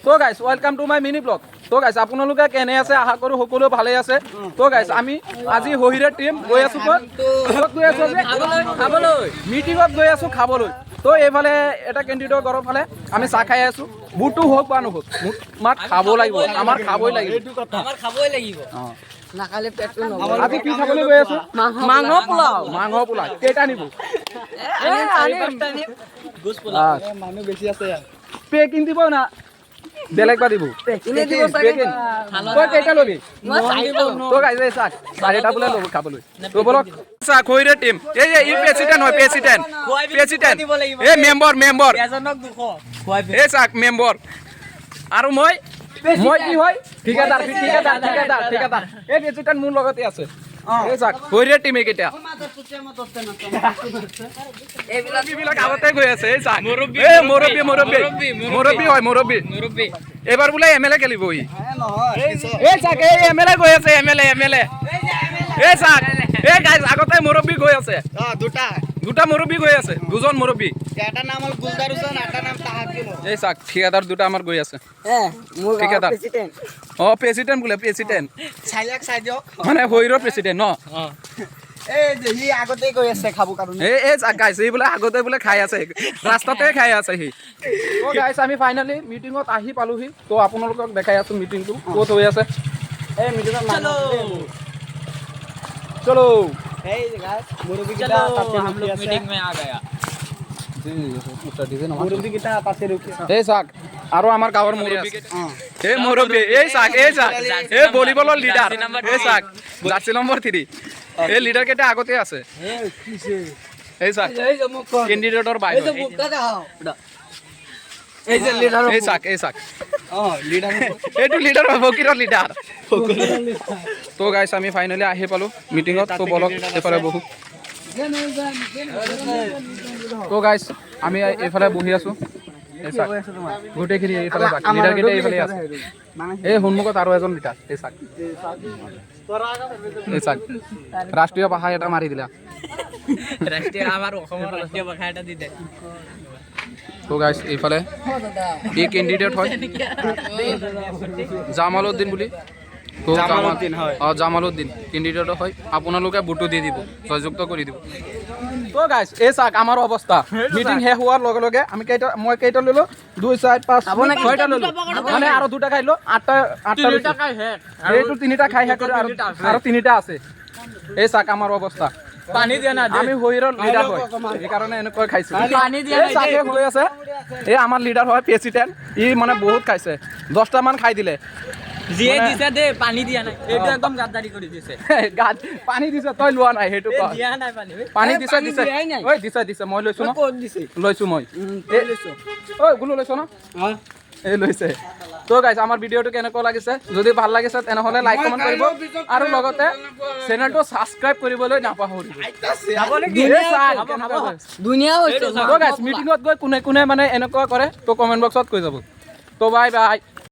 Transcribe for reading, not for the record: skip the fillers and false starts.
তো guys, welcome to my mini vlog. তো গাইছ, আপোনালোকে কেনে আছে? আশা কৰোঁ সকলো ভালেই আছে। তো গাইছ, আমি আজি শহীদৰ টীম গৈ আছো। ক'ত ক'ত গৈ আছো আজি? খাবলৈ। মিটিঙত গৈ আছো খাবলৈ। তো এইফালে এটা কেণ্ডিডেটৰ ঘৰৰ ফালে আমি চাহ খাই আছো। বুটটো হওক বা নহওক, মোক মাত খাব লাগিব, আমাৰ খাবই লাগিব। আমাৰ খাবই লাগিব। নাখালে পেটটো নভৰে। আজি কি খাবলৈ গৈ আছো? মাংস পোলাও। মাংস পোলাও। কেইটা নিব? গোছ পোলাও। মানুহ বেছি আছে। পেকিং দিব না বেলেগ বা দিব? এনে দিব চাগে। পেকিং। তই কেইটা ল'বি? মই চাৰিটা ল'ম। তো গাইজ, এই চাক, চাৰিটা বোলে ল'ব খাবলৈ। তো বলক। চাক, হৈৰে টিম। এই এই ই প্ৰেচিডেণ্ট হয়, প্ৰেচিডেণ্ট, প্ৰেচিডেণ্ট। দিব লাগিব। এই মেম্বৰ, মেম্বৰ। এজনক 200 খুৱাই। এই চাক, মেম্বৰ। আৰু মই কি হয়? ঠিকাদাৰ, ঠিকাদাৰ, ঠিকাদাৰ, ঠিকাদাৰ। এই প্ৰেচিডেণ্ট মোৰ লগতে আছে। এই চাক, হৈৰে টিম এইকেইটা। এইবিলাক আগতে গৈ আছে। এই চাক, এই মুৰব্বী, মুৰব্বী, মুৰব্বী হয়, মুৰব্বী। মুৰব্বী। এইবাৰ বোলে এম এল এ খেলিব ই। নহয়। এই চাক, এই এম এল এ গৈ আছে, এম এল এ, এম এল এ। এই চাক, এই গাইজ, আগতে মুৰব্বী গৈ আছে। অ, দুটা। দুটা মুৰব্বী গৈ আছে, দুজন মুৰব্বী। এটা নাম হ'ল গুলদাৰ হুছেইন, এটা নাম তাহাকিল। এই চাক, ঠিকাদাৰ দুটা আমাৰ গৈ আছে। এ, মোৰ গাঁৱৰ ঠিকাদাৰ। প্ৰেচিডেণ্ট। অ, প্ৰেচিডেণ্ট বোলে, প্ৰেচিডেণ্ট। চাইলাক চাই দিয়ক। মানে শৰীৰৰ প্ৰেচিডেণ্ট ন? এই যে সি আগতে গৈ আছে খাব কাৰণে। এই এই চাক গাইছ, এই বোলে আগতে বোলে খাই আছে, ৰাস্তাতে খাই আছে সি। তো গাইছ, আমি ফাইনেলি মিটিঙত আহি পালোহি। তো আপোনালোকক দেখাই আছো মিটিংটো ক'ত হৈ আছে। এই মিটিঙত মানুহ। চলো। এই যে গাইস, মুৰব্বী चलो, কেইটা তাতে हम ৰখি लोग আছে। मीटिंग में आ गया। মুৰব্বী কেইটা তাতে ৰখি আছে। এই চাক, আৰু আমাৰ গাঁৱৰ মুৰব্বী, এই মুৰব্বী। এই চাক, এই চাক, এই ভলীবলৰ লিডাৰ। এই চাক, জাৰ্চি নম্বৰ 3। এই লিডাৰ কেইটা আগতে আছে। এই চাক, এই যে মুখখন। কেণ্ডিডেটৰ বাই। এই যে মুখটা দেখাও। এই যে লিডাৰ। এই চাক, এই চাক। অ, লিডাৰ। এইটো লিডাৰ হয়, ফকীৰৰ লিডাৰ। তো গাইছ, আমি ফাইনেলি আহি পালো মিটিঙত। তো বলক, এইফালে বহো। তো গাইছ, আমি এইফালে বহি আছো। এই চাক, গোটেইখিনি এইফালে চাক, লিডাৰ কেইটা এইফালে আছে। এই সন্মুখত আৰু এজন লিডাৰ। এই চাক, এই চাক, ৰাষ্ট্ৰীয় ভাষা এটা মাৰি দিলা। ৰাষ্ট্ৰীয়, আমাৰ অসমৰ ৰাষ্ট্ৰীয় ভাষা এটা দি দে। তো গাইছ, এইফালে এই কেণ্ডিডেট হয় জামালউদ্দিন বুলি। তো জামালউদ্দিন হয়। অঁ, জামালউদ্দিন কেণ্ডিডেট হয়। আপোনালোকে ভোটো দি দিব, জয়যুক্ত কৰি দিব। তো গাইছ, এই চাওক আমাৰ অৱস্থা। মিটিং শেষ হোৱাৰ লগে লগে আমি কেইটা, মই কেইটা ল'লো? দুই, চাৰি, পাঁচ, ছয়টা ল'লো। মানে আৰু দুটা খাই লো, আঠটা, আঠটা লৈছো। এইটো তিনিটা খাই শেষ কৰি আৰু তিনিটা আছে। এই চাওক আমাৰ অৱস্থা। পানী দিয়া না। আমি শৰীৰৰ লিডাৰ হয়, সেইকাৰণে এনেকৈ খাইছো। পানী দিয়া এই নাই। চাকে হৈ আছে। এই আমাৰ লিডাৰ হয়, প্ৰেচিডেণ্ট। ই মানে বহুত খাইছে, 10টামান খাই দিলে। যিয়ে দিছে দে, পানী দিয়া নাই। এইটো একদম গাদ্দাৰি কৰি দিছে। গাত পানী দিছে, তই লোৱা নাই সেইটো ক। দিয়া নাই পানী। পানী দিছে। পানী দিছে। দিয়াই নাই। ঐ, দিছে, দিছে, মই লৈছো ন। ক'ত দিছে? লৈছো মই। তই লৈছ। ঐ গুলো, লৈছ ন? এই লৈছে। তো গাইছ, আমাৰ ভিডিঅ'টো কেনেকুৱা লাগিছে? যদি ভাল লাগিছে, তেনেহ'লে লাইক, কমেণ্ট কৰিব আৰু লগতে চেনেলটো ছাবস্ক্ৰাইব কৰিবলৈ নাপাহৰিব। এই চাওক, কেনেকুৱা হৈছে। ধুনীয়া হৈছে। তো গাইছ, মিটিঙত গৈ কোনে কোনে মানে এনেকুৱা কৰে, তো কমেণ্ট বক্সত কৈ যাব। তো বাই বাই।